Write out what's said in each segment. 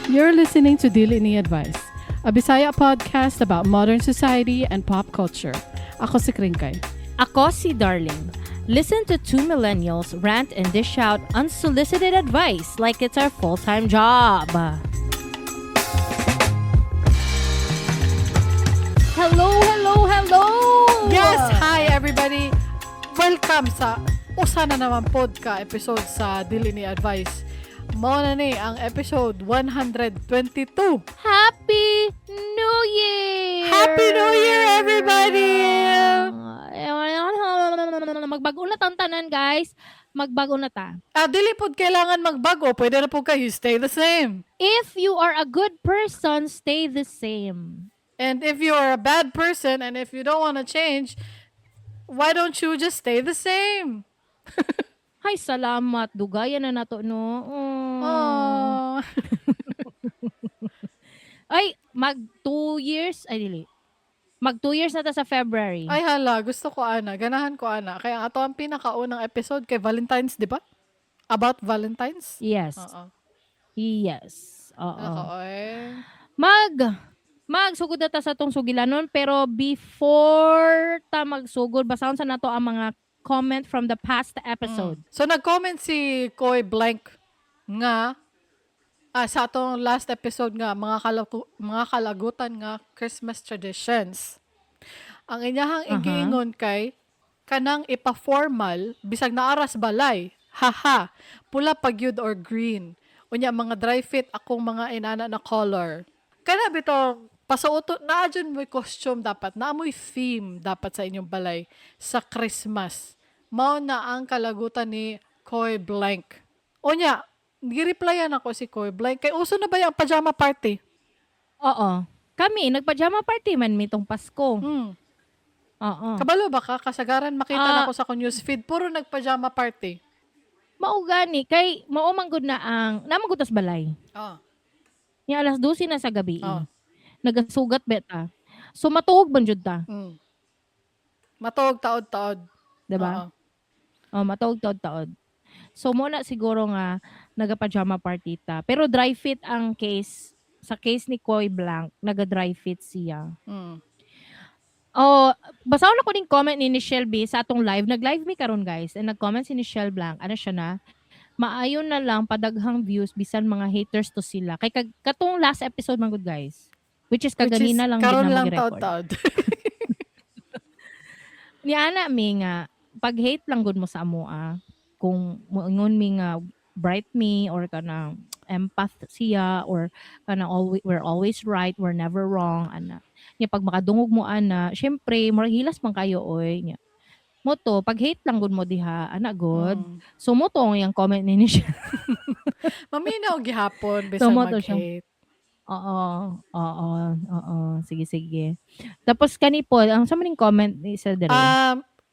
You're listening to Dili Ni Advice, a Bisaya podcast about modern society and pop culture. Ako si Kringkay. Ako si Darling. Listen to two millennials rant and dish out unsolicited advice like it's our full-time job. Hello, hello, hello! Yes! Hi, everybody! Welcome sa usa na naman pod ka episode sa Dili Ni Advice. Mao na ni ang episode 122. Happy New Year! Happy New Year, everybody! Magbago na tang tanan, guys. Magbago na ta. Ah, dili pod kailangan magbago. Pwede na po kayo stay the same. If you are a good person, stay the same. And if you are a bad person and if you don't want to change, why don't you just stay the same? Hay, salamat. Dugayan na nato, no? Oh. Oh. Ay, mag 2 years. Ay, dili. Mag 2 years na ta sa February. Ay hala, gusto ko ana, ganahan ko ana. Kaya ang ato ang pinakaunang episode kay Valentine's, di ba? About Valentine's? Yes. Oo. Yes. Oo. Nako, eh. Magsugod na ta sa atong sugilanon, pero before ta magsugod, basahon sa nato ang mga comment from the past episode. So nag-comment si Koy Blank nga sa atong last episode nga mga kalagutan nga Christmas traditions. Ang inyahang igiingon kay kanang ipa-formal bisag naaras balay. Haha. Pula pagyud or green. Unya mga dry fit akong mga inana na color. Kana bitong pasuoto naa jud mo'y costume dapat, naa mo'y theme dapat sa inyong balay sa Christmas. Mao na ang kalagutan ni Koy Blank. Unya, gi-replyan ako si Koy Blank. Kay uso na ba yung pajama party? Oo. Kami, nagpajama party man mitong Pasko. Oo. Kabalo ba ka? Kasagaran makita na Ah. ko sa akong newsfeed. Puro nagpajama party. Mao gani kay mao man gud na ang naa man gud tas balay. Nya alas 12 na sa gabi. Nagasugat beta. So matuog man jud ta, Matuog taod-taod. 'di ba? Oo. Oh, matuog taod-taod. So mo na siguro nga nagapajama party ta. Pero dry fit ang case sa case ni Koy Blank, naga-dry fit siya. Oh, basahon ako ning comment ni Michelle B sa atong live. Nag-live mi karon, guys. And nag-comment si Michelle Blank. Ano siya na? Maayo na lang padaghang views bisan mga haters to sila. Kay katong last episode man gud, guys. Which is Which is, kaganina lang din karon na lang mag-record. taod-taod. Ni ana mi nga pag hate lang gud mo sa amo ah. Kung moingon mi nga bright me or kanang empath siya or kanang always, we're always right, we're never wrong ana. Nya pag makadungog mo ana, syempre murag hilas man kayo oy nya. Mo to pag hate lang gud mo diha ana gud. So mo to ang iyang comment ni siya. Maminaw gihapon So, bisan mo to siya. mag-hate. Oo. Sige, sige. Tapos kani po, ang sa maning comment ni isa dere.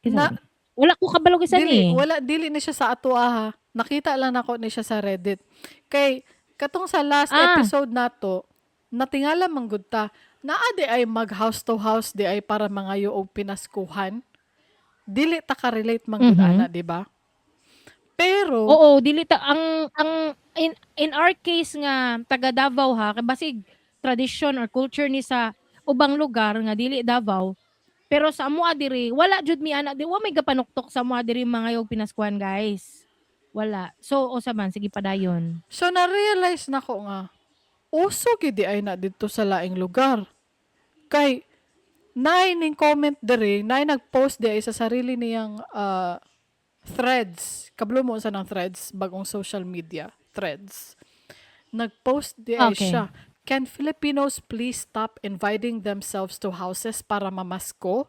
Kinsa man? Wala ko kabalo isa Dili, ni. wala dili ni siya sa ato ah. Nakita lang nako ni siya sa Reddit. Kay katong sa last episode nato, natingala man gud ta, naa di ay mag house to house di ay para mangayo og pinaskuhan. Dili ta ka-relate man gud ana, di ba? Pero Oo, dili ta ang in our case nga taga Davao ha, kay basig tradition or culture ni sa ubang lugar nga dili Davao. Pero sa amoa diri, wala jud mi ana di wa may gapanuktok sa amoa diri mga yung pinaskuhan, guys. Wala. So usa man, sige padayon. So na-realize nako nga uso gid di ay na didto sa laing lugar. Kay naay ning comment diri, naay nag-post di ay sa sarili niyang threads. Kabalo mo unsa ng threads, bagong social media threads. Nag-post di ay siya. "Can Filipinos please stop inviting themselves to houses para mamasko?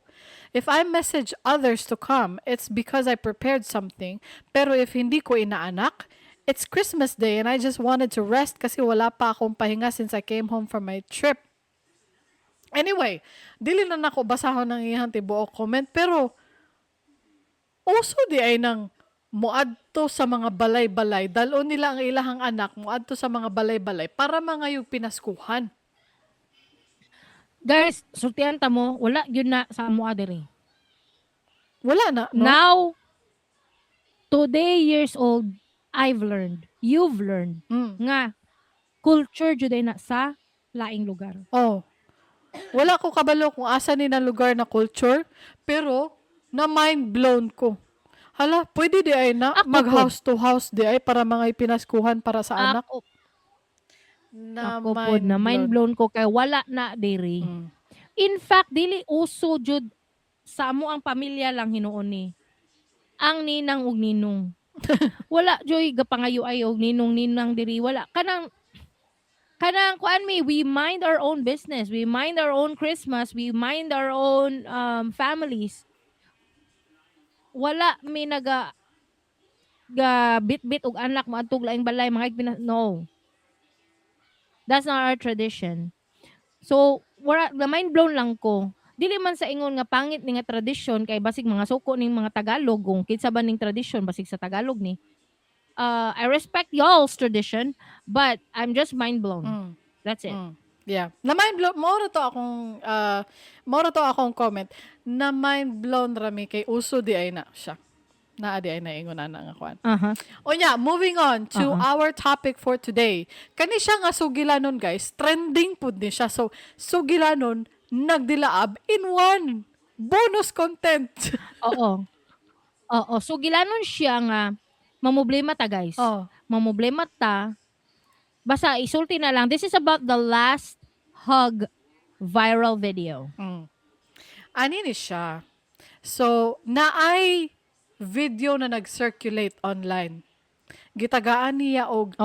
If I message others to come, it's because I prepared something. Pero if hindi ko inaanak, it's Christmas Day and I just wanted to rest kasi wala pa akong pahinga since I came home from my trip." Anyway, dili na nako basahon ng iyang tibuok comment, pero uso di ay nang muadto sa mga balay-balay, dal-on nila ang ilahang anak muadto sa mga balay-balay para mga yung pinaskuhan. Guys, sultian ta mo, wala gyud na sa amoa diri. Wala na, no? Now, today years old, I've learned, you've learned, nga, Culture jud ay na sa laing lugar. Oh. Wala ko kabalo kung asa ni na lugar na culture, pero na mind blown ko. Hala, pwede di ay na Ako mag pod. house to house di ay para mga ipinaskuhan para sa anak. Ako Na ako pod na mind blown ko kay wala na diri. In fact, dili uso jud sa amo ang pamilya lang hinuon ni. Ang ninang ug ninong. Wala joy gapangayo ay og ninong ninang diri, wala kanang kuan mi, we mind our own business, we mind our own Christmas, we mind our own families. Wala mi naga ga bit-bit og anak moadtog laing balay mga no. That's not our tradition. So, wala na, mind blown lang ko. Dili man sa ingon nga pangit ni nga tradisyon kay basig mga suko ning mga Tagalog, kung kinsa ba ning tradisyon, basig sa Tagalog ni. I respect y'all's tradition, but I'm just mind blown. That's it. Yeah. Na mind blown mao ra to akong comment. Na mind blown rami kay uso di ay na siya. Naa di ay na ingon ana nga kuan. Unya, moving on to our topic for today. Kani siya nga sugilanon, guys, trending pud ni siya. So, sugilanon nagdilaab in one. Bonus content. Oo. Oo. So gilanon siya nga mamroblema ta, guys. Mamroblema ta. Basta isulti na lang. This is about the last hug viral video. Ani ni siya. So, naay video na nag-circulate online. Gitagaan niya og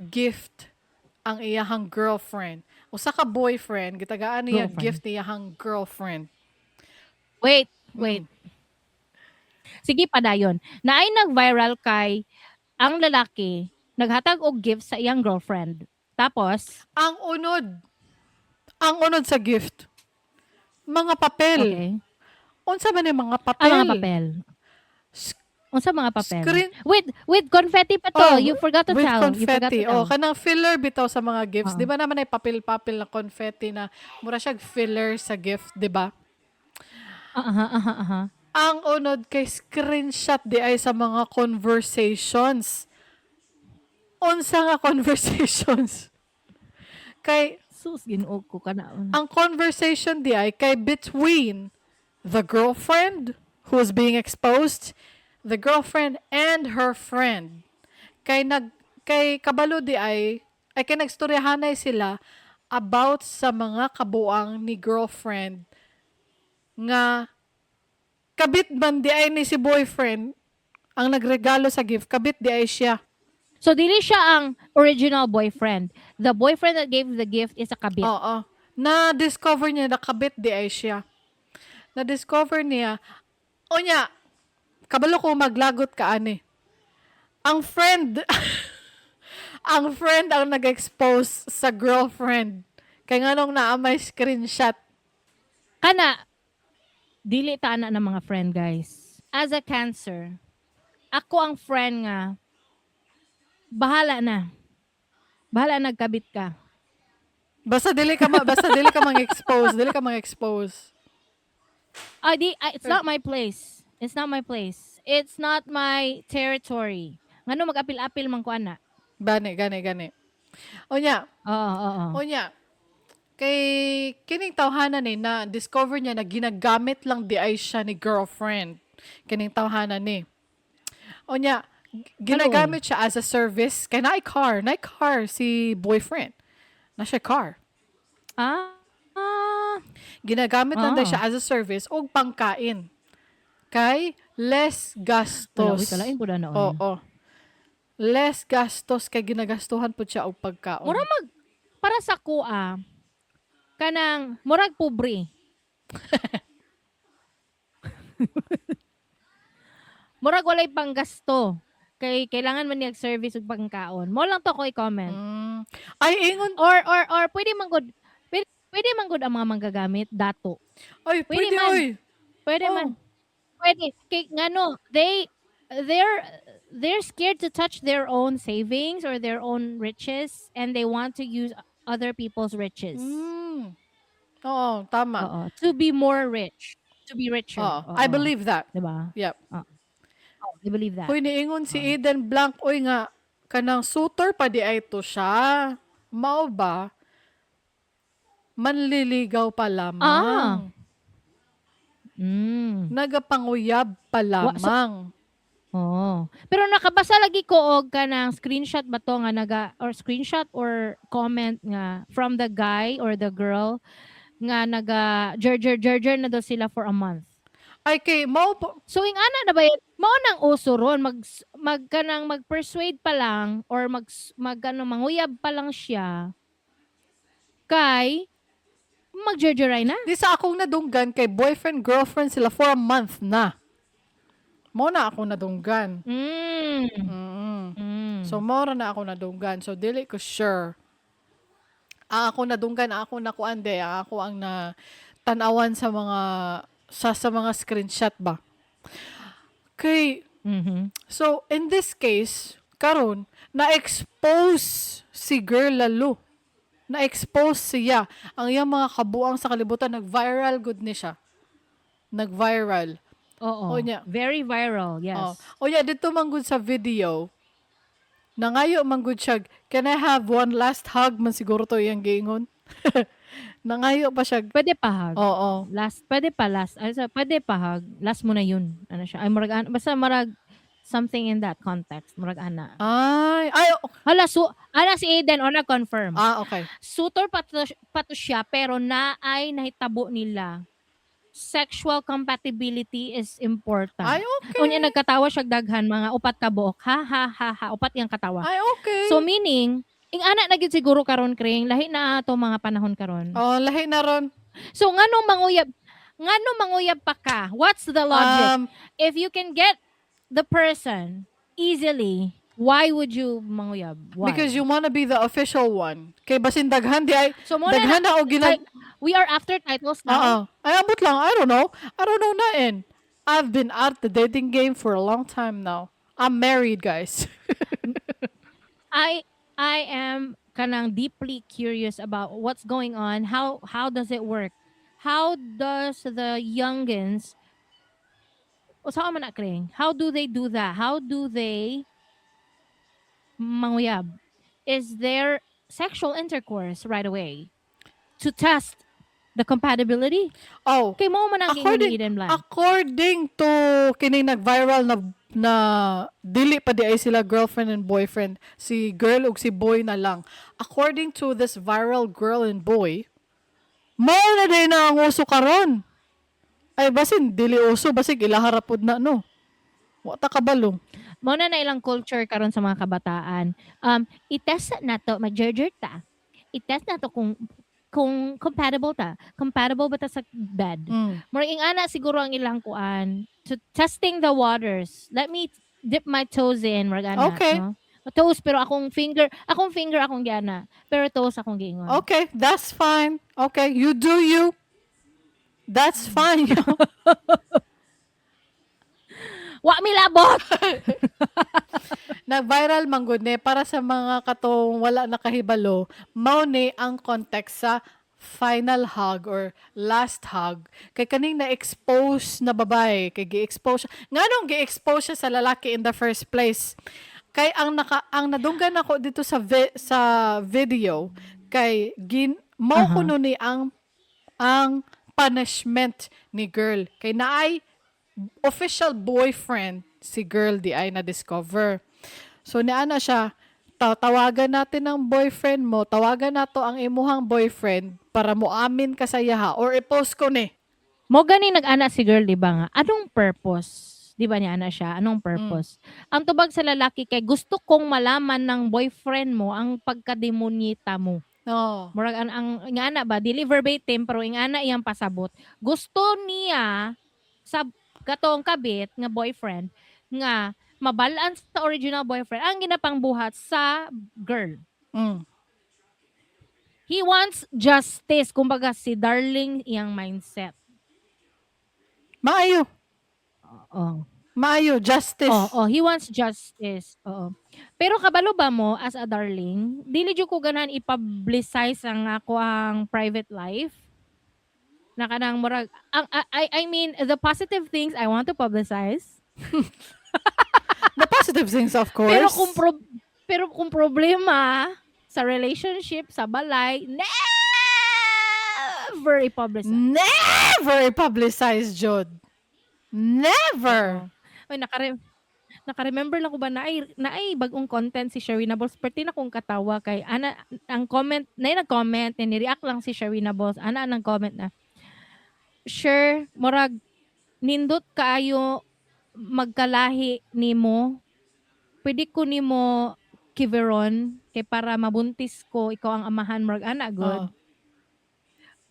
gift ang iyahang girlfriend. Usa ka boyfriend, gitagaan niya Girlfriend. Gift niyahang girlfriend. Wait, wait. Sige, padayon. Naay nag-viral kay ang lalaki naghatag og gift sa iyang girlfriend. Tapos, Ang unod sa gift, mga papel. Unsa man yung mga papel? Ang mga papel. Unsa mga papel? With confetti pa to. Oh, You forgot to with tell. You forgot confetti. to tell. Oh, kanang filler bitaw sa mga gifts. Oo. Di ba naman ay papel-papel na confetti na mura siya filler sa gift, di ba? Aha. Ang unod kay screenshot di ay sa mga conversations. Unsa nga conversations? Kay Sus, Ginoo ko kana. Ang conversation di ay kay between the girlfriend who is being exposed, the girlfriend and her friend. Kay kabalo di ay kay nagstoryahanay sila about sa mga kabuang ni girlfriend nga kabit man di ay ni si boyfriend ang nagregalo sa gift, kabit di ay siya. So dili siya ang original boyfriend. The boyfriend that gave the gift is a kabit. Oo. Na-discover niya na kabit di ay siya. Na-discover niya, unya, kabalo ko maglagot ka ani. Ang friend ang nag-expose sa girlfriend. Kay nganong naa may screenshot. Kana dili ta ana ng mga friend, guys. As a Cancer, ako ang friend nga bahala na. Bahala nagkabit ka. Basta dili ka mang-expose, dili ka mang-expose. Ah, di, ah, it's not my place. It's not my place. It's not my territory. Ngano mag-apil-apil man ko ana? Gani, gani, gani. Unya, Oo. Unya, kay kining tawhana ni na discover niya na ginagamit lang di ay siya ni girlfriend. Kining tawhana ni. Unya, ginagamit siya as a service kay naay car si boyfriend. Na siya car. Ginagamit lang daw siya as a service og pangkain. Kay less Wala, gastos. uy, kalain po na noon. Oo. Less gastos kay ginagastuhan po siya og pagkaon. Mura mag para sa ko kanang murag pobre. Murag walay panggasto. Kay kailangan man niya service ug pangkaon. Mo lang to ko i-comment. Ay, ingon Or pwede man gud pwede man gud ang mga manggagamit dato. Ay, Pwede pwede, man. oy. Pwede Oh. man. Pwede kay ngano they're scared to touch their own savings or their own riches and they want to use other people's riches. Oo, tama. Oo. To be more rich. To be richer. Oo. I Oo. believe that. Diba? Yep. Oo. I believe that. Hoy, niingon si Eden Blank, oy nga, kanang suitor pa di ay to siya. Mao ba manliligaw pa lamang? Nagapanguyab pa lamang. Oh. Pero nakabasa lagi ko og kanang screenshot ba to nga naga or screenshot or comment nga from the guy or the girl nga naga jer jer jer jer na daw sila for a month. Ay, kay mao po. So ing ana na ba yun? Mao nang uso ron mag mag kanang mag-persuade pa lang or mag mag ano, manguyab pa lang siya kay magjerjeray na. Di sa akong nadunggan kay boyfriend girlfriend sila for a month na. Mao na ako nadunggan. So mao ra na ako nadunggan. So dili ko sure. Ang ako nadunggan, ang ako nakuan de, ang ako ang na tanawan sa mga screenshot ba. Kay so in this case, karon na-expose si girl lalo. Na-expose siya. Ang iyang mga kabuang sa kalibutan, nag-viral gud ni siya. Nag-viral. Oo. O niya. Very viral, yes. Oh. O yeah, dito man gud sa video, nangayo man gud siya, "Can I have one last hug?" man siguro to iyang giingon. Nangayo pa siya. Pwede pa hug. Oo. Last, pwede pa last. Ay, so, pwede pa hug. Last mo na yun. Ano siya? Ay, murag, basta murag something in that context. Murag ana. Ay, ay, Hala, so, ana si Aiden, o na-confirm. Ah, okay. Suitor pa to siya, pero naay nahitabo nila. Sexual compatibility is important. Ay, okay. Unya nagkatawa siya daghan, mga upat ka buok. Ha, ha, ha, ha. Upat yang katawa. Ay, okay. So meaning, ing ana na gyud siguro karon, Kring, lahi na ato mga panahon karon. Oh, lahi na ron. So ngano manguyab pa ka? What's the logic? If you can get the person easily, why would you manguyab? Why? Because you wanna be the official one. Kay basin daghan di ay So mo na daghan na og gina we are after titles now. Oo. Ay, ambot lang. I don't know. I don't know na. I've been out the dating game for a long time now. I'm married, guys. I am kanang deeply curious about what's going on. How does it work? How does the youngins o sa man na, Kring? How do they do that? How do they manguyab? Is there sexual intercourse right away to test the compatibility? Oh, Kay mo man ang giingon ni Eden Blanc. According to kining nag-viral na dili pa di ay sila girlfriend and boyfriend, si girl ug si boy na lang. According to this viral girl and boy, mao na din na ang uso karon. Ay, basin dili uso, basig ilaha ra pod na, no. Wa ta kabalo. Mao na na ilang culture karon sa mga kabataan. I-test nato, mag-jerjer ta. I-test nato kung compatible ta. Compatible ba ta sa bed? Murag ing-ana siguro ang ilang kuan. To testing the waters. Let me dip my toes in, murag ana, no? Toes, pero akong finger akong giana. Pero toes akong giingon. Okay, that's fine. Okay, you do you. That's fine. Wa mi labot. Nag-viral man gud ni para sa mga katong wala nakahibalo, mao ni ang context sa final hug or last hug kay kaning na-expose na babae, kay gi-expose siya. Nganong gi-expose siya sa lalaki in the first place? Kay ang nadunggan ako dito sa video kay gin mao kuno ni ang punishment ni girl kay naay official boyfriend si girl di ay na-discover. So niana siya, "Tawagan natin ang boyfriend mo, tawagan nato ang imuhang boyfriend para mo amin ka sa iyaha or i-post ko ni." Mo gani nag-ana si girl, di ba nga? Anong purpose? Di ba niya ana siya? Anong purpose? Ang tubag sa lalaki kay gusto kong malaman ng boyfriend mo ang pagkademonyita mo. No. Murag ang ingana ba, dili verbatim pero ingana iyang pasabot. Gusto niya sa katong kabit nga boyfriend nga mabalaan sa original boyfriend ang ginapangbuhat sa girl. He wants justice. Kumbaga si darling iyang mindset. Maayo. Oo. Maayo justice. Oo, he wants justice. Oo. Pero kabalo ba mo as a darling, dili jud ko ganahan i-publicize ang ako ang private life. Na kanang murag ang I mean, the positive things I want to publicize. The positive things, of course. Pero kung problema Sa relationship, sa balay, never i-publicize. Never i-publicize, jud. Never. Oy, naka-remember lang ko ba naay bagong content si Sherwina Balls. Perti na kong katawa kay ana ang comment, na nag-comment, ni-react lang si Sherwina Balls. Ana ang comment na, "Sure, murag nindot kaayo magkalahi nimo. Pwede ko nimo kiveron kay para mabuntis ko, ikaw ang amahan," murag ana gud.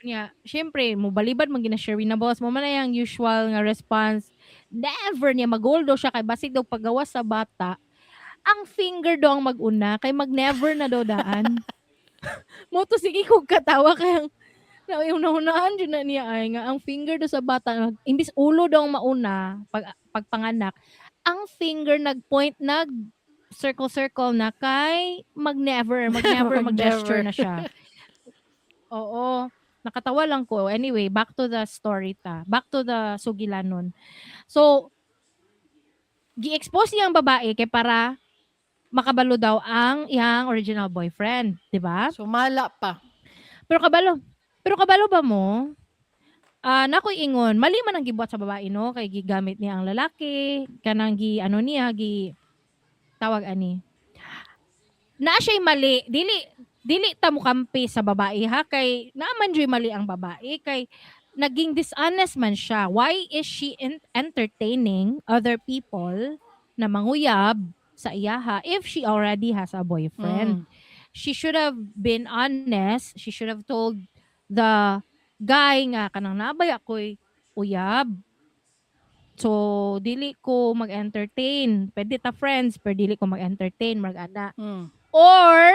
Nya, syempre, mobalibad man gina Sherwina Balls. Mo man na yung usual nga response. Never niya, magoldo siya kay basig daw paggawas sa bata, ang finger daw ang mag-una kay mag-never na daw daan. Mo to sige kog katawa kay ang na yung naunaan jud na niya ay nga ang finger daw sa bata, imbis ulo daw ang mauna pagpanganak, ang finger nagpoint, nag circle circle na kay mag-never, mag-gesture na siya. Oo. Nakatawa lang ko. Anyway, back to the story ta. Back to the sugilanon. So, gi-expose niya ang babae kay para makabalo daw ang iyang original boyfriend, di ba? Sumala pa. Pero kabalo ba mo? Ah, nakoy ingon, mali man ang gibuhat sa babae, no, kay gigamit niya ang lalaki, kanang gi ano niya, gi tawag ani. Naa siya'y mali, dili ta mokampi sa babae ha, kay naa man juy mali ang babae kay naging dishonest man siya. Why is she entertaining other people na manguyab sa iyaha if she already has a boyfriend? She should have been honest. She should have told the guy nga kanang nabay ako'y uyab. So, dili ko mag-entertain. Pwede ta friends, pero dili ko mag-entertain, mag-ana. Or,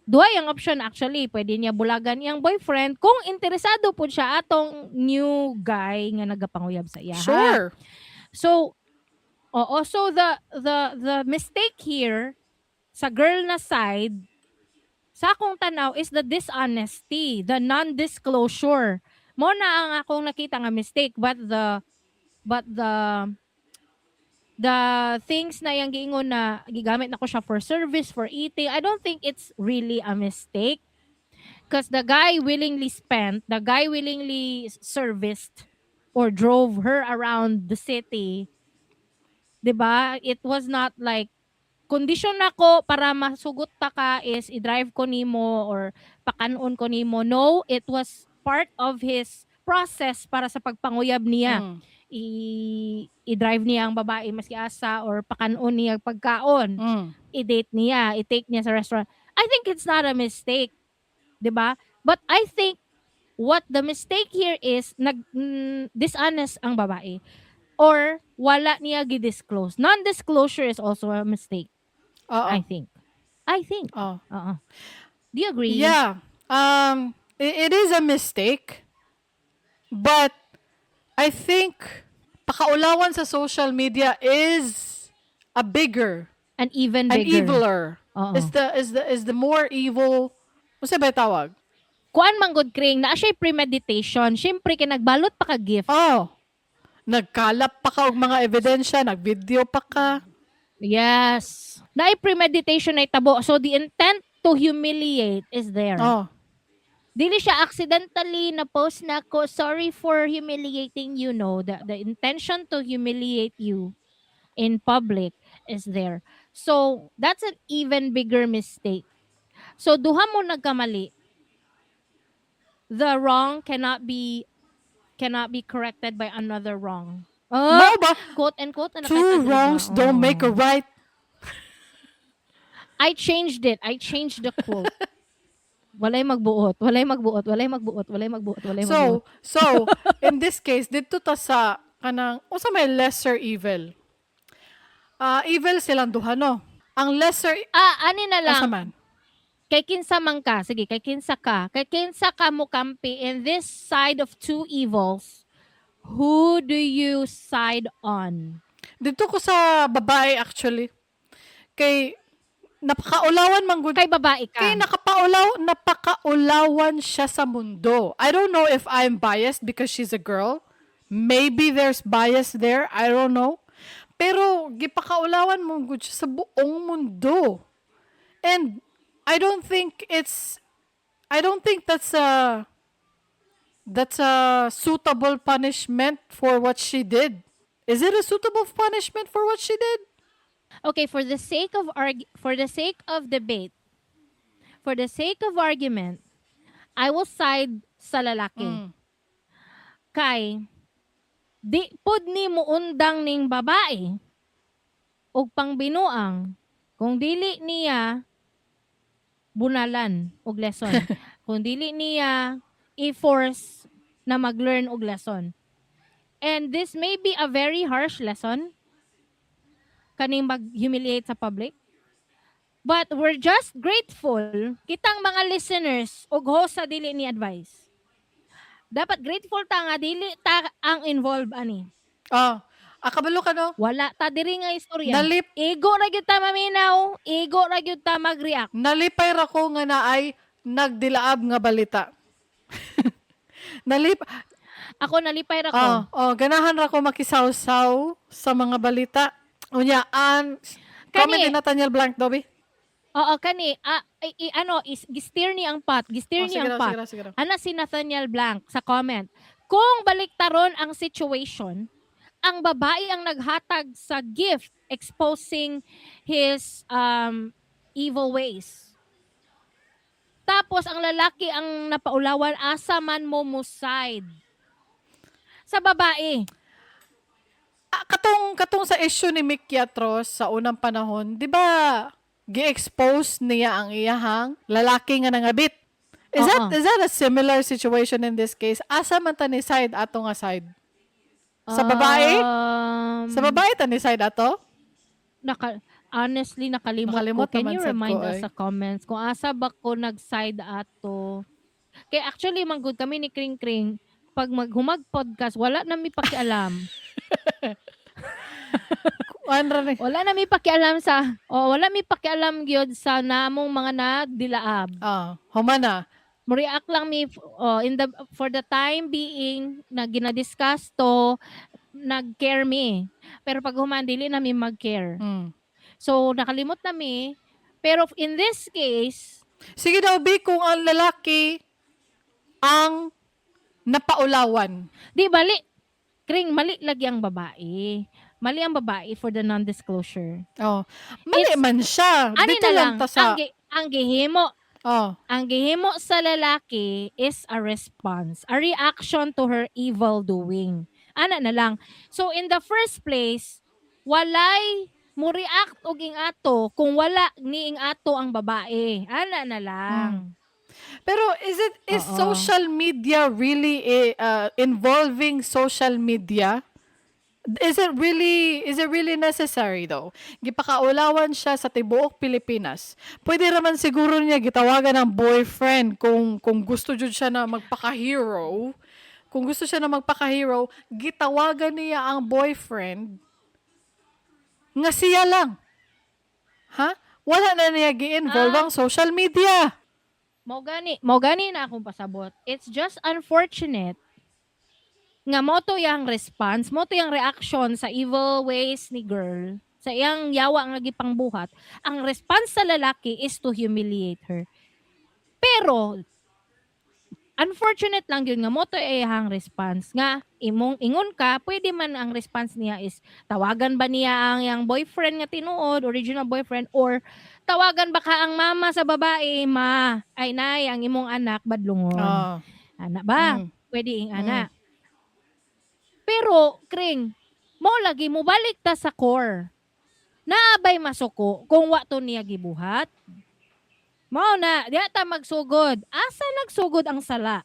duhay ang option actually. Pwede niya bulagan iyang boyfriend kung interesado po siya atong new guy nga nagapanguyab sa iya. So, oo, so the mistake here sa girl na side sa akong tanaw is the dishonesty, the non-disclosure. Mo na ang akong nakita nga mistake, but the things na yang giingon na gigamit nako siya for service, for eating, I don't think it's really a mistake. Because the guy willingly spent, the guy willingly serviced or drove her around the city. 'Di ba? It was not like kondisyon nako para masugot ta ka is i-drive ko nimo or pakanon ko nimo. No, it was part of his process para sa pagpanguyab niya. I-drive niya ang babae maski asa or pakanon niya pagkaon. I-date niya, i-take niya sa restaurant. I think it's not a mistake, 'di ba? But I think what the mistake here is nag dishonest ang babae or wala niya gi-disclose. Non-disclosure is also a mistake, Oo. I think. I think. Oo. Oo. Do you agree? Yeah. It is a mistake. But I think pakaulawan sa social media is a bigger, An even an bigger. Eviler. Oo. Is the more evil. Unsa ba tawag? Kuan man gud kring naa siya premeditation. Syempre kay nagbalot pa ka gift. Oh. Nagkalap pa ka og mga ebidensya, nagvideo pa ka. Yes. Naay premeditation na itabo. So the intent to humiliate is there. Dili siya accidentally na post na ko, "Sorry for humiliating you." No, the intention to humiliate you in public is there. So, that's an even bigger mistake. So, duha mo nagkamali. The wrong cannot be corrected by another wrong. Oh, Mao ba? Quote and quote na Two wrongs don't make a right. I changed it. I changed the quote. Walay magbuot, walay magbuot, walay magbuot, walay magbuot, walay magbuot. So, in this case, dito ta sa kanang unsa may lesser evil? Ah, evil silang duha, no. Ang lesser Ah, ani na lang. Asa man? Kay kinsa man ka, sige, kay kinsa ka. Kay kinsa ka mo kampi in this side of two evils, who do you side on? Dito ko sa babae actually. Kay napakaulawan man gud Kay babae ka. Kay napakaulawan siya sa mundo. I don't know if I'm biased because she's a girl. Maybe there's bias there. I don't know. Pero gipakaulawan mo gud siya sa buong mundo. And I don't think that's a suitable punishment for what she did. Is it a suitable punishment for what she did? Okay, for the sake of debate, for the sake of argument, I will side sa lalaki. Kay di pud ni muundang ning babae og pangbinuang kung dili niya bunalan og lesson. Kung dili niya i-force na mag-learn og lesson. And this may be a very harsh lesson, kaning mag-humiliate sa public. But we're just grateful kitang mga listeners og host sa Dili Ni Advice. Dapat grateful ta nga dili ta ang involved ani. Oh, akabalo ka, no? Wala ta diri nga istorya. Igo ra gyud ta maminaw, igo ra gyud ta mag-react. Nalipay ra ko nga naay nagdilaab nga balita. Ako, nalipay ra ko. Oh, ganahan ra ko makisawsaw sa mga balita. Unya, an comment ni Nathaniel Blanc, Dobby. Oo, kani ano is gi-steer ni ang pot, gi-steer Oh, ni sige ang raw, pot. sige raw, sige raw. Ana si Nathaniel Blanc sa comment. Kung baliktaron ang situation, ang babae ang naghatag sa gift exposing his evil ways. Tapos ang lalaki ang napaulawan, asa man mo mo side? Sa babae. Ah, katong sa issue ni Mick Yatros sa unang panahon, di ba gi-expose niya ang iyahang lalaki nga nangabit? Is that Oo. is that a similar situation in this case? Asa man ta ni side ato nga side? Sa babae? Sa babae ta ni side ato? Honestly, nakalimot Nakalimot ko. Can naman you sad ko, remind us ay. sa comments kung asa ba ko nag-side ato? Kay actually, man gud kami ni Kring Kring, pag maghumag podcast, wala na mi pakialam. Kuan ra ni. Wala na mi pakialam sa, oh, wala mi pakialam gyud sa namong mga nagdilaab. Ah, humana. Mo-react lang mi, oh, in the for the time being na gina-discuss to, nag-care mi. Pero pag human, dili na mi mag-care. So nakalimot na mi. Pero in this case, Sige daw, Bi, kung ang lalaki ang napaulawan. Di bali, Kring, mali lagi ang babae. Mali ang babae for the non-disclosure. Oh. Mali man siya. Ani Dito na lang lang, ta sa ang gihimo, ang gihimo sa lalaki is a response, a reaction to her evil doing. Ana na lang. So in the first place, walay mo react og ing ato kung wala ni ing ato ang babae. Ana na lang. Pero is it is social media really involving social media? Is it really necessary though? Gipakaulawan siya sa tibuok Pilipinas. Pwede raman siguro niya gitawagan ng boyfriend kung gusto jud siya na magpaka-hero. Kung gusto siya na magpaka-hero, gitawagan niya ang boyfriend nga siya lang. Ha? Wala na niya gi-involve ang social media. Mao gani na akong pasabot. It's just unfortunate nga mo to yang response, mo to yang reaction sa evil ways ni girl, sa iyang yawa nga gipangbuhat. Ang response sa lalaki is to humiliate her. Pero unfortunate lang yun nga mo to iyang response nga imong ingon ka, pwede man ang response niya is tawagan ba niya ang iyang boyfriend nga tinuod, original boyfriend, or tawagan ba ka ang mama sa babae, "Ma, ay nay, ang imong anak badlungon," ana ba? Pwede ing ana. Pero Kring, mo lagi mo balik ta sa core, naabay masuko kung wa to niya gibuhat? Mao na diha ta magsugod. Asa nagsugod ang sala?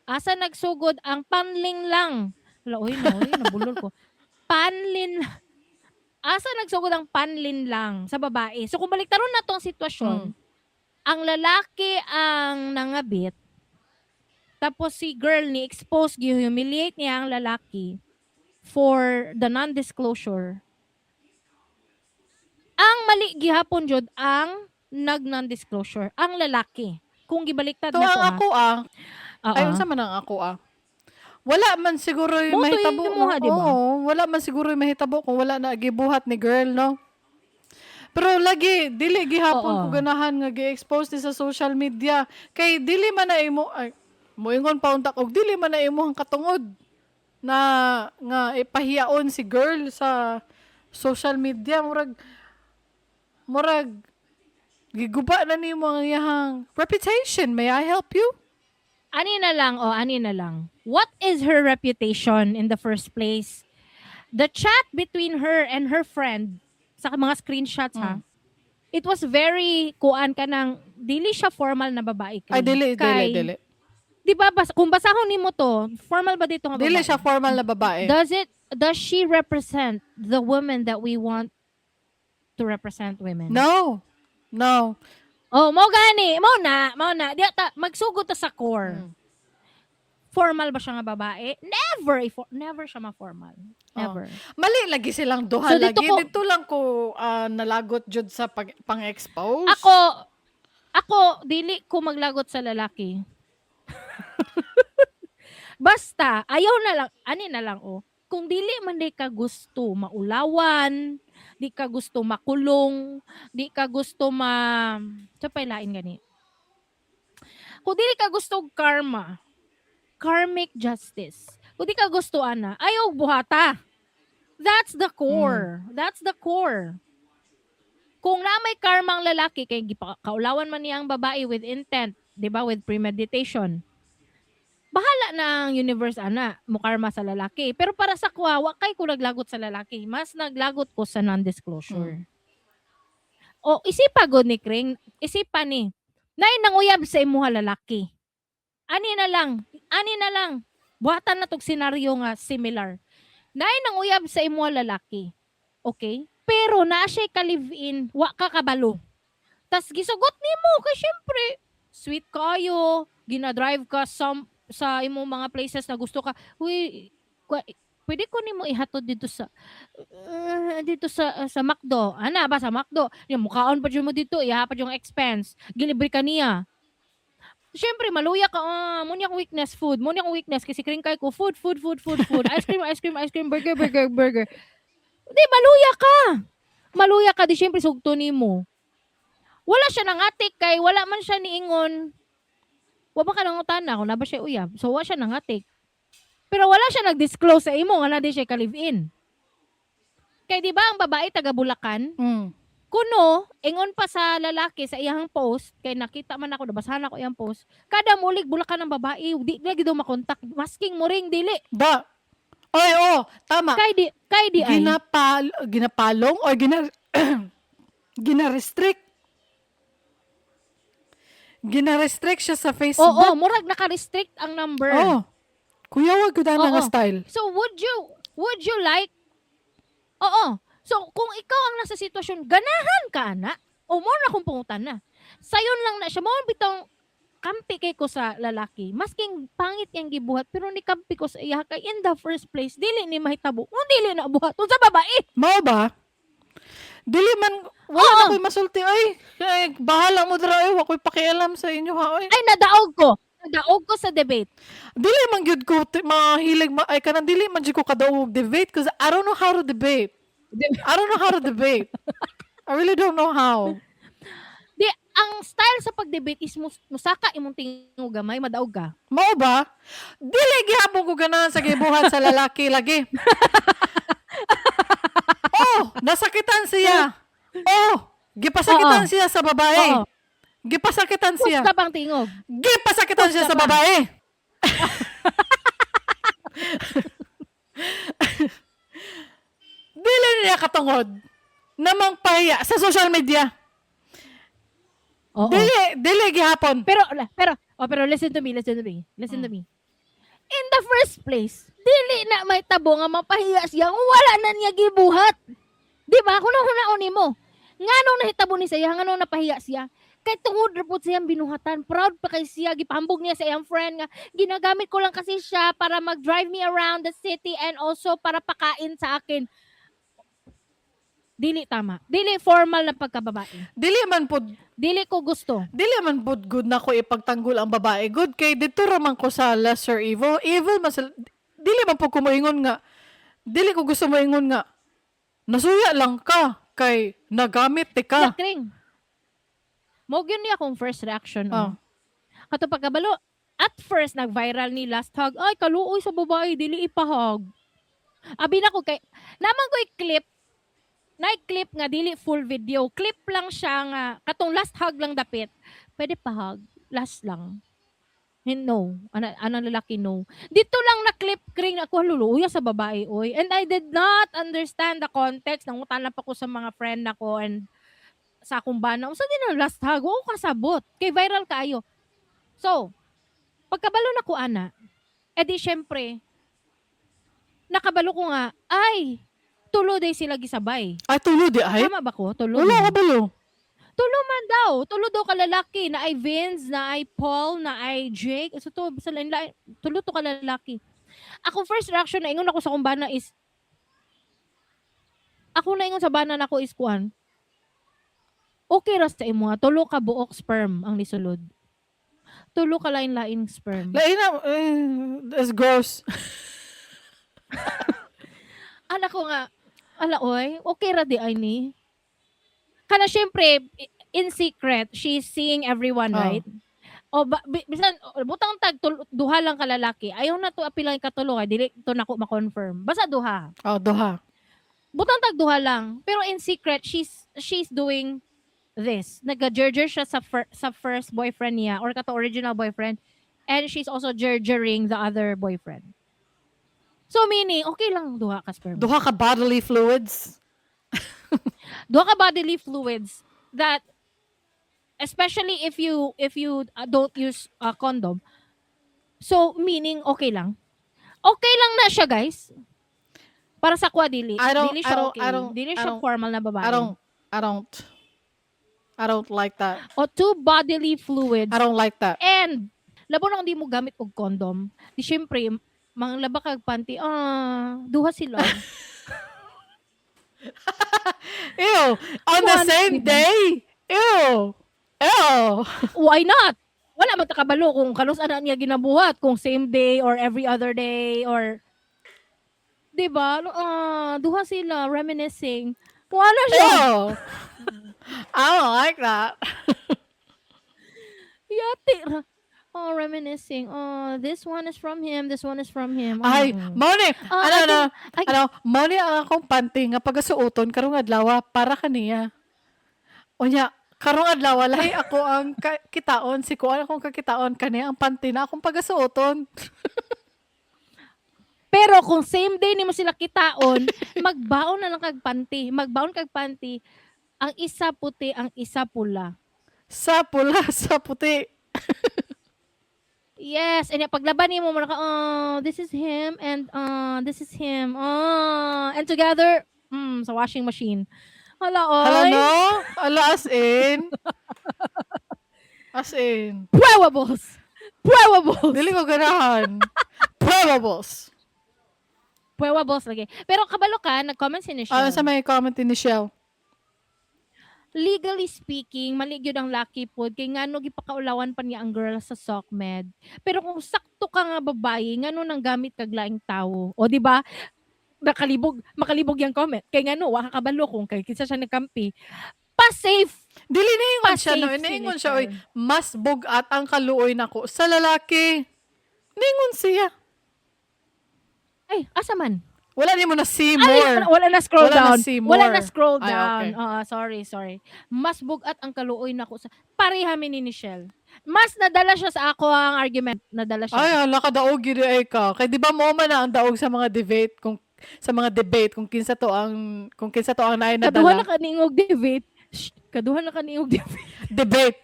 Asa nagsugod ang panling lang? Hala, oy no, oy, nabulol ko. Panlin, asa nagsugod ang panlin lang sa babae? So kung baliktaron na tong sitwasyon, ang lalaki ang nangabit, tapos si girl ni expose, gi-humiliate niya ang lalaki for the non-disclosure. Ang mali gihapon jud ang nag non-disclosure, ang lalaki. Kung gibaliktad To na ang to, ah. ako ah. Oo. Ay, unsa man ang ako ah? Wala man siguro yung Mo to mahitabo, yung no? imuha, di ba? Oo, wala man siguro yung mahitabo kung wala na gibuhat ni girl, no? Pero lagi dili gihapon ko ganahan nga gi-expose ni sa social media kay dili man na imo, ay, moingon pa unta og dili man na imo ang katungod na nga ipahiyaon si girl sa social media. Murag giguba na nimo ang iyahang reputation. May I help you? Ani na lang, oh, ani na lang. What is her reputation in the first place? The chat between her and her friend, sa mga screenshots ha, it was very, kuan ka ng, dili siya formal na babae. Ay, dili, dili, Kay, dili. Di ba, kung basahon nimo to, formal ba dito nga babae? Dili siya formal na babae. Does she represent the woman that we want to represent women? No. No. Oh, mo gani, mo na, mo na. Di ta magsugod ta sa core. Formal ba siya nga babae? Never, never siya ma-formal. Never. Mali lagi silang duha So, dito lagi. Dito lang ko nalagot jud sa pang-expose. Ako dili ko maglagot sa lalaki. Basta ayaw na lang, ani na lang oh. Kung dili man di ka gusto maulawan, di ka gusto makulong, di ka gusto ma sa pailain gani. Kung dili ka gusto og karma, karmic justice. Kung di ka gusto ana, ayaw buhata. That's the core. That's the core. Kung na may karma ang lalaki kay kaulawan man niya ang babae with intent, 'di ba, with premeditation. Bahala na ang universe ana, mo karma sa lalaki. Pero para sa kuha, wa kay ko naglagot sa lalaki. Mas naglagot ko sa non-disclosure. O isipa gud ni Kring, isipa ni. Nay nanguyab sa imuha lalaki. Ani na lang, ani na lang. Buhatan na tog senaryo nga similar. Nay nanguyab sa imuha lalaki. Okay? Pero naa siya ka live-in, wa ka kabalo. Tas gisugot nimo kay syempre sweet kayo, gina-drive ka sa imong mga places na gusto ka. Uy, pwede ko nimo ihatod dito sa McDo. Ana ba sa McDo? Yung mukaon pa jud mo dito, iha pa jud yung expense. Gilibre ka niya. Syempre maluya ka, mo niya akong weakness food, mo niya akong weakness kasi kring kay ko food, food, food, food, food, ice cream, ice cream, ice cream, burger, burger, burger. Di maluya ka. Maluya ka di syempre sugto nimo. Wala siya nangatik kay wala man siya niingon. Wa ba ka nangutana kung na ba siya uyab. So wa siya nangatik. Pero wala siya nag-disclose sa imo nga na di siya ka-live-in. Kay di ba ang babae taga Bulacan? Kuno, ingon pa sa lalaki sa iyang post, kay nakita man ako, nabasahan ako iyang post, kada mulig Bulacan ang babae, di lagi daw makontak, masking mo ring dili. Ba? Oy, oh, tama. Kay di ay. Ginapalong or gina-restrict. Gina-restrict siya sa Facebook. Oo, murag naka-restrict ang number. Oh. Kuya, wag ko na nga style. So would you like? Oo. So kung ikaw ang nasa sitwasyon, ganahan ka ana o mo na kung pangutan na. Sayon lang na siya mo bitong kampi kay ko sa lalaki. Masking pangit yang gibuhat pero ni kampi ko sa iya kay in the first place dili ni mahitabo. Kung dili na buhat unsa babae? Mao ba? Dili man wala na ko'y masulti ay. Ay, bahala mo dira ay, wa ko'y pakialam sa inyo ha ay. Ay, nadaog ko. Nadaog ko sa debate. Dili man gyud ko mahilig ma, ay kanang dili man jud ko kadaog debate because I don't know how to debate. I don't know how to debate. I really don't know how. Di ang style sa pag-debate is musaka imong tingog gamay, madaog ka. Mao ba? Dili gihapon ko ganahan sa gibuhat sa lalaki lagi. Oh, nasakitan siya. Oh, gipasakitan siya sa babae. Gipasakitan siya. Pusta pang tingog. Gipasakitan siya Pusta sa pa. babae. Dili niya katungod namang pahiya sa social media. Dili, dili gihapon. Pero listen to me, listen to me. Listen to me. In the first place, dili na may tabo nga mapahiya siya kung wala na niya gibuhat. Di ba? Kung naon nimo. Nganong nahitabo ni siya, nganong napahiya siya? Kay tungod ra pud siyang binuhatan. Proud pa kay siya, gipahambog niya sa iyang friend nga ginagamit ko lang kasi siya para mag-drive me around the city and also para pakain sa akin. Dili tama. Dili formal na pagkababae. Dili man pud Dili ko gusto. Dili man pud good na ko ipagtanggol ang babae. Good kay dito ra man ko sa lesser evil. Evil man sa, dili man pud ko moingon nga dili ko gusto moingon nga nasuya lang ka. Kay nagamit ti ka. Kring. Mo gyud ni akong first reaction. Oh. Oh. Kato pagkabalo, at first nag-viral ni last hug. Ay, kaluoy sa babae, dili ipahug. Abi na ko kay naman ko'y clip na clip nga dili full video. Clip lang siya nga katong last hug lang dapit. Pwede pa hug, last lang. No, ana ana lalaki, no. Dito lang na clip, kring, ako luluya sa babae oy. And I did not understand the context. Nangutan lang pa ko sa mga friend nako and sa akong bana. Unsa din ang last hug? Oo, kasabot. Kay viral kaayo. So, pagkabalo na ko ana, edi syempre, nakabalo ko nga, ay, tulo day sila gisabay. Ay, tulo di ay. Tama ba ko? Tulo. Wala ka balo. Tulo man daw. Tulo daw kalalaki. Na ay Vince, na ay Paul, na ay Jake. So to, sa lain, lain, tulo to kalalaki. Ako first reaction na ingon ako sa akong bana is, ako na ingon sa bana nako is kuan. Okay ra sa imo, ha. Tulo ka buok sperm ang nisulod. Tulo ka lain-lain sperm. Lain na, eh, that's gross. Ala ko nga, ala oy, okay ra di ay ni. Kana syempre, in secret, she's seeing everyone, Oh. right? O ba, bisan butang tag duha lang ka lalaki. Ayaw na to apila katulo kay dili to nako ma-confirm. Basta duha. Oh, duha. Butang tag duha lang. Pero in secret, she's doing this. Nag-jerjer siya sa first boyfriend niya or kato original boyfriend, and she's also jerjering the other boyfriend. So meaning, okay lang duha ka sperm. Duha ka bodily fluids. Duha ka bodily fluids that, especially if you don't use a condom. So meaning okay lang. Okay lang na siya, guys. Para sa kwa dili. Dili siya okay. Dili I siya formal na babae. I don't like that. O two bodily fluids I don't like that. And labo na kung di mo gamit og condom. Di syempre manglaba kag panty, ah, duha sila. Ew. On the One, same diba? day? Ew. Ew. Why not? Wala man ta kabalo kung kanus ana niya ginabuhat, kung same day or every other day or 'di ba? Ah, duha sila reminiscing. Wala siya. Ew. I don't like that. Yati ra. Oh, reminiscing. Oh, this one is from him, this one is from him. Ay, Oh. mao ni, Ah, ano, I ano, ano, mao ni ang akong panty nga pagasuoton karong adlaw para kaniya. Unya, karong adlaw lahi ako ang kitaon, si kuan akong kakitaon kaniya ang panty na akong pagasuoton. Pero kung same day nimo sila kitaon, magbaon na lang kag panty. Magbaon kag panty. Ang isa puti, ang isa pula. Sa pula, sa puti. Yes, and paglaban nimo mo ka, oh, this is him and this is him. Oh, and together, sa washing machine. Hala, oy. Hala no? Hala, as in. As in. Puewables. Puewables. Dili ko ganahan. Probables. Puewables lagi. Pero kabalo ka, nag-comment si Nichelle. Ano sa may comment ni Nichelle? Legally speaking, mali gyud ang laki pod kay ngano gipakaulawan pa niya ang girl sa SOCMED. Pero kung sakto ka nga babae, ngano nang gamit kag laing tawo? O di ba? Nakalibog, makalibog yung comment. Kay ngano wa ka kabalo kung kay kinsa siya nagkampi. Pa-safe. Dili niingon siya, no? Pa-safe si Niingon siya, oy, Nichelle. mas bugat ang kaluoy nako sa lalaki. Niingon siya. Ay, asa man? Wala ni mo na see Ay, more. wala, wala na scroll Wala na down. see Wala more. na scroll Ay, down. okay. Oo, sorry, sorry. Mas bugat ang kaluoy nako sa pareha mi ni Nichelle. Mas nadala siya sa ako ang argument. Nadala siya. Ay, hala ka daog gid ay ka. Kay di ba mo man na ang daog sa mga debate kung kinsa to ang naay Kaduha na nadala. ka niingog debate. Shh, kaduha na ka niingog debate. Debate.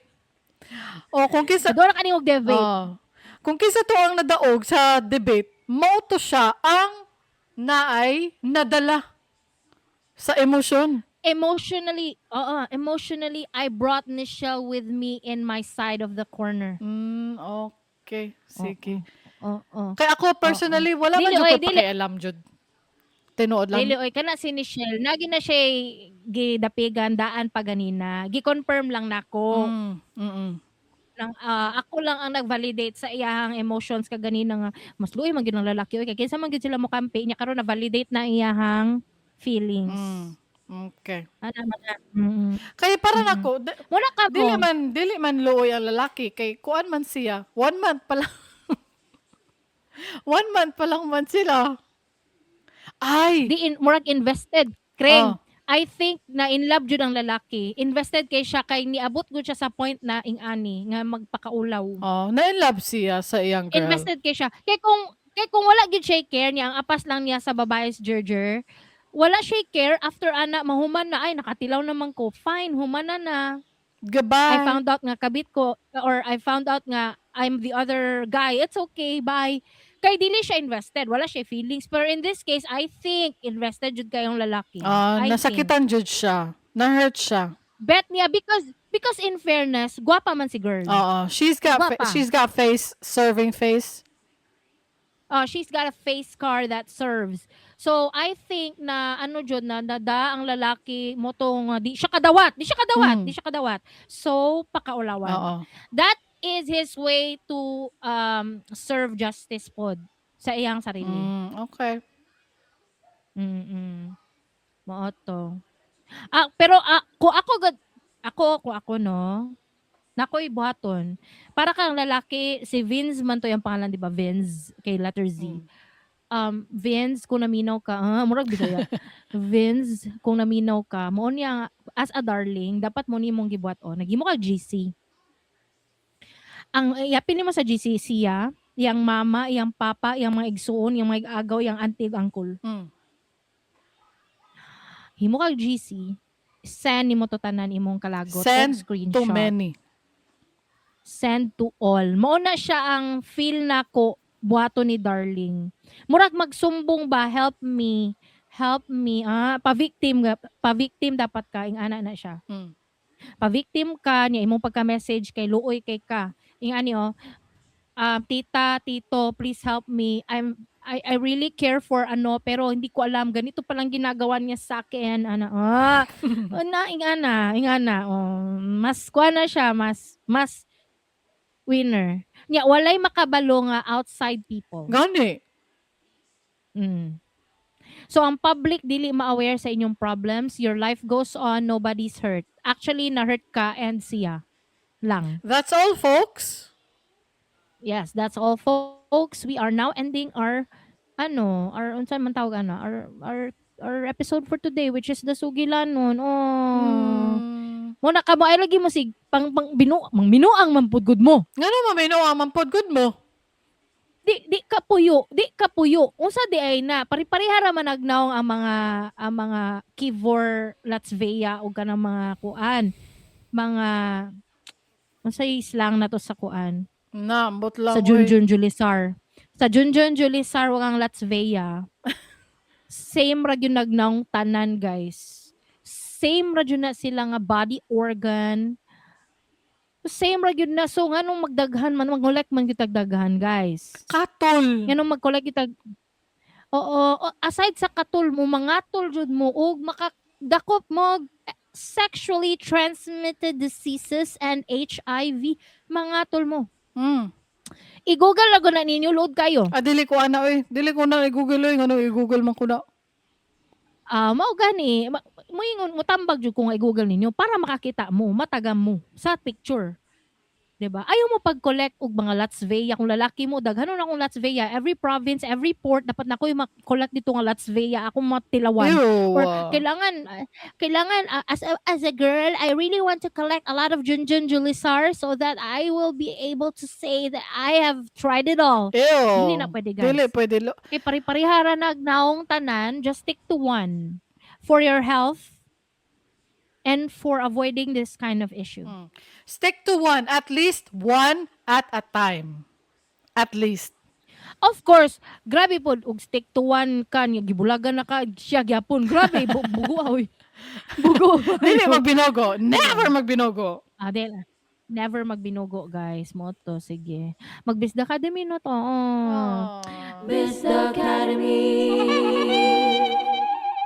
O kung kinsa Kaduha na ka niingog debate. Oh. Kung kinsa to ang nadaog sa debate, mao to siya ang naay nadala sa emosyon. Emotionally, oo, emotionally, I brought Nichelle with me in my side of the corner. Okay. Sige. Oo. Kaya ako personally, wala man Dili, jud oy, ko dili. pakialam jud. Tinuod lang. Dili oy, kana si Nichelle, nagi na siya gidapigan daan pa ganina. Gi-confirm lang nako. Nang ako lang ang nag-validate sa iyahang emotions kaganina nga mas luoy man gyud ang lalaki oy kay kinsa man gyud sila mokampi niya karon na validate na iyahang feelings. Okay. Ana man na. Kay para nako, Muna ka dili mo. Man dili man luoy ang lalaki kay kuan man siya. One month pa lang. One month pa lang man sila. Ay. Di in, murag invested. Kreng, Oh. I think na in love jud ang lalaki. Invested kay siya kay niabot gud siya sa point na ing-ani nga magpakaulaw. Oh, na in love siya sa iyang girl. Invested kay siya. Kay kung wala gid siya care niya, ang apas lang niya sa babae is Jerjer. Wala siya care after ana mahuman na, ay, nakatilaw naman ko. Fine, human na na. Goodbye. I found out nga kabit ko or I found out nga I'm the other guy. It's okay, bye. Kay dili siya invested, wala siya feelings. Pero in this case, I think invested jud kayong lalaki. Ah, I think. Nasakitan jud siya. Na-hurt siya. Bet niya because in fairness, gwapa man si girl. Oo, Gwapa. She's got face, serving face. She's got a face car that serves. So I think na ano jud na nada ang lalaki mo tong di siya kadawat, di siya kadawat, di siya kadawat. So pakaulawan. That is his way to serve justice pod sa iyang sarili. Okay. Mao to. Ah, pero kung ako gud ako kung ako no, nakoy buhaton. Para kang lalaki, si Vince man to yung pangalan, di ba? Vince, kay letter Z. Vince, kung naminaw ka, murag Bisaya. Vince, kung naminaw ka, mo niya, as a darling, dapat mo nimong gibuhat o. Naghimo ka GC. Ang yapin nimo sa GC siya, iyang mama, iyang papa, iyang mga igsuon, iyang mga igagaw, iyang auntie ug uncle. Himo kag GC, send nimo to tanan imong kalagot og Send screenshot. too many. Send to all. Mao na siya ang feel nako buhaton ni darling. Murag magsumbong ba, "Help me, help me." Ah, pa-victim pa-victim dapat ka ing ana na siya. Pa-victim ka niya imong pagka-message kay luoy kay ka. Ing ani oh, "Tita, tito, please help me. I really care for ano pero hindi ko alam ganito palang ginagawa niya sa akin." Ana. Ah, na ing ana, ing ana. Oh, mas kuha na siya, mas winner. Nya walay makabalo nga outside people. Gani. So ang public dili ma-aware sa inyong problems, your life goes on, nobody's hurt. Actually na-hurt ka and siya lang. That's all, folks. Yes, that's all, folks. We are now ending our ano, our unsa man tawag ana, our episode for today, which is the Sugilanon. Oh. Mo na ka mo ay lagi mo sig pang, pang binu mang binuang man pud gud mo. Ngano maminuang man pod gud mo? Di ka puyo, di ka puyo. Unsa di ay na pari-pareha ra man nagnaong ang mga Kivor Latvia o kanang mga kuan. Mga unsay slang na to sa kuan? Na, ambot lang. Sa Oy. Junjun Julisar. Sa Junjun Julisar ug ang Latvia. Same ra gyud nagnaong tanan, guys. Same ra gyud na sila nga body organ. Same ra gyud na. So nganong magdaghan man, mag-collect man gyud tag daghan, guys? Katol. Nganong mag-collect gyud tag Oo, aside sa katul mo, mangatol jud mo ug makadakop mo og sexually transmitted diseases and HIV, mangatol mo. I-Google ra gud na ninyo, load kayo. Ah, dili ko ana oy. Dili ko na i-Google oy. Ngano i-Google man ko na? Ah, mao gani, moingon motambag jud ko nga i-Google ninyo para makakita mo, matagam mo sa picture. 'Di ba? Ayaw mo pag-collect og mga Latvia kung lalaki mo, daghanon akong Latvia, every province, every port dapat na ko'y ma-collect dito nga Latvia, akong matilawan. Ew. Or kailangan as a girl, I really want to collect a lot of Junjun Julisar so that I will be able to say that I have tried it all. Ew. Dili na pwede, guys. Dili pwede. Kay pare-parehara nagnaong tanan, just stick to one for your health and for avoiding this kind of issue. Stick to one. At least one at a time. At least. Of course, grabe po og stick to one ka niya gibulagan na ka siya gyapon. Grabe bugo oy. Bugo. Dili magbinogo. Never magbinogo. Ah, dili. Never magbinugo, guys. Mo to, sige. Mag-Bisda Academy no to. Oh. Bisda Academy.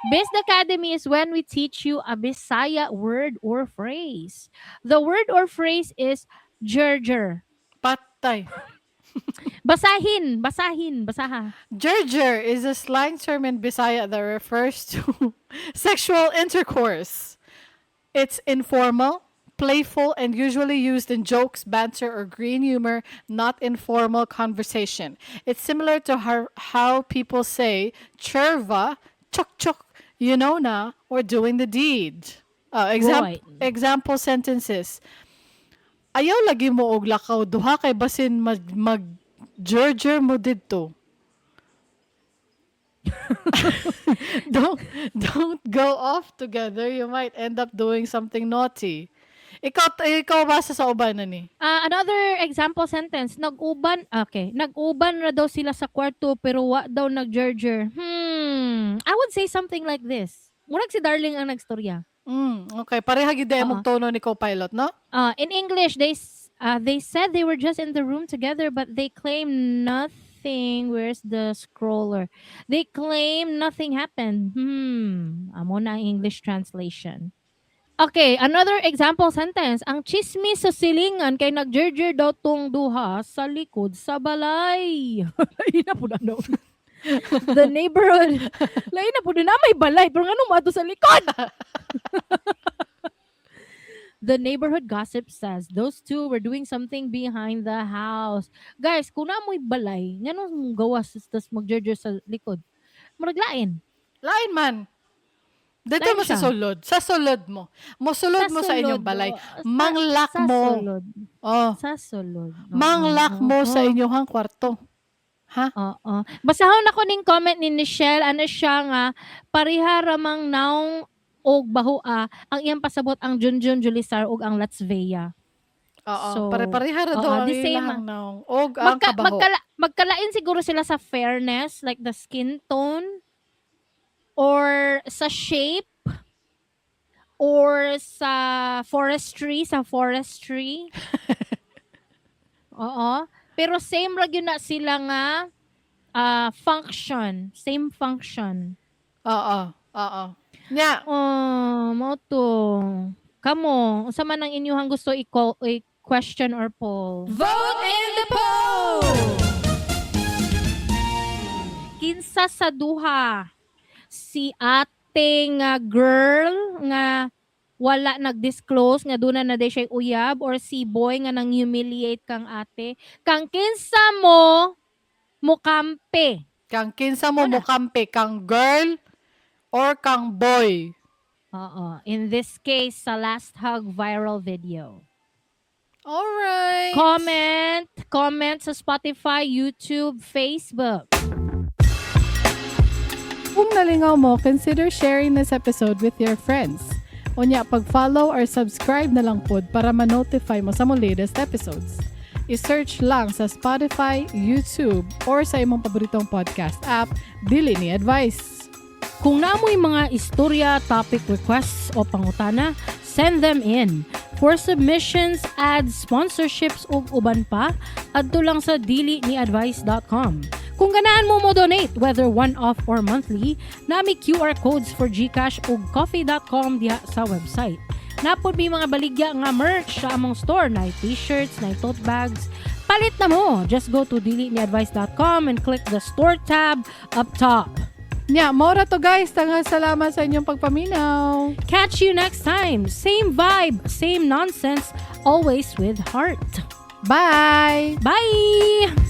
Bisda Academy is when we teach you a Bisaya word or phrase. The word or phrase is jerjer. Patay. Basahin, basahin, basaha. Jerjer is a slang term in Bisaya that refers to sexual intercourse. It's informal, playful, and usually used in jokes, banter, or green humor, not in formal conversation. It's similar to how people say cherva, chok chok, you know na, or doing the deed. Example sentences. Ayaw lagi mo og lakaw duha kay basin mag jerjer mo didto. Don't go off together. You might end up doing something naughty. Ikaw basa sa uban na ni. Another example sentence, nag-uban, okay, nag-uban ra daw sila sa kwarto pero wa daw nag-jerjer. I would say something like this. Murag si Darling ang nagstorya. Okay, pareha gid Oo. Mong tono ni co-pilot, no? In English, they said they were just in the room together, but they claim nothing. Where's the scroller? They claim nothing happened. Amo na ang English translation. Okay, another example sentence. Ang chismis sa silingan kay nagjerjer daw tong duha sa likod sa balay. Lain na po na no. The neighborhood. Lain na po na may balay. Pero ngano mo sa likod? The neighborhood gossip says those two were doing something behind the house. Guys, kung naa mo'y balay, ngano mong gawas tas magjerjer sa likod? Murag lain. Lain man. Dito Lain mo sa siya. sulod. Sa sulod mo. Mosulod mo sa inyong sulod, balay. oo. Manglak sa mo. Sulod. Oh. Sa sulod. Oo, Manglak mo sa oo. inyong kwarto. Ha? Oo. Basahon ako ning comment ni Nichelle. Ano siya nga, pareha ramang naong og bahua ang iyang pasabot ang Junjun Julisar ug ang Latsvea. Oo. So, Pare-pareha ra oo, daw ang the same, ilahang naong og ang kabaho. Magkalain siguro sila sa fairness, like the skin tone, or sa shape, or sa forestry. Oo. Pero same ra gyud na sila nga function. Same function. Oo. Oo. Nya, Oh, mao to. Kamo, unsa man ang inyuhang gusto i-call, i-question or poll? Vote in the poll! Kinsa sa duha? Si ating girl nga wala nag-disclose nga duna na day siya uyab or si boy nga nang humiliate kang ate? Kang kinsa mo mukampe? Kang kinsa mo Wala. mukampi, kang girl or kang boy? Oo. In this case, sa last hug viral video. Alright. Comment, comment sa Spotify, YouTube, Facebook. Kung nalingaw mo, consider sharing this episode with your friends. Unya, pag-follow or subscribe na lang pod para ma-notify mo sa mo latest episodes. I-search lang sa Spotify, YouTube, or sa imong paboritong podcast app, Dili Ni Advice. Kung naamoy mga istorya, topic requests o pangutana, send them in. For submissions, ads, sponsorships ug uban pa, adto lang sa diliniadvice.com. Kung ganahan mo mo donate, whether one-off or monthly, nami QR codes for GCash ug ko-fi.com diha sa website. Napod mi mga baligya nga merch sa among store, na t-shirts, na tote bags. Palit na mo! Just go to diliniadvice.com and click the store tab up top. Nya, mao ra to, guys. Daghang salamat sa inyong pagpaminaw. Catch you next time. Same vibe, same nonsense, always with heart. Bye! Bye!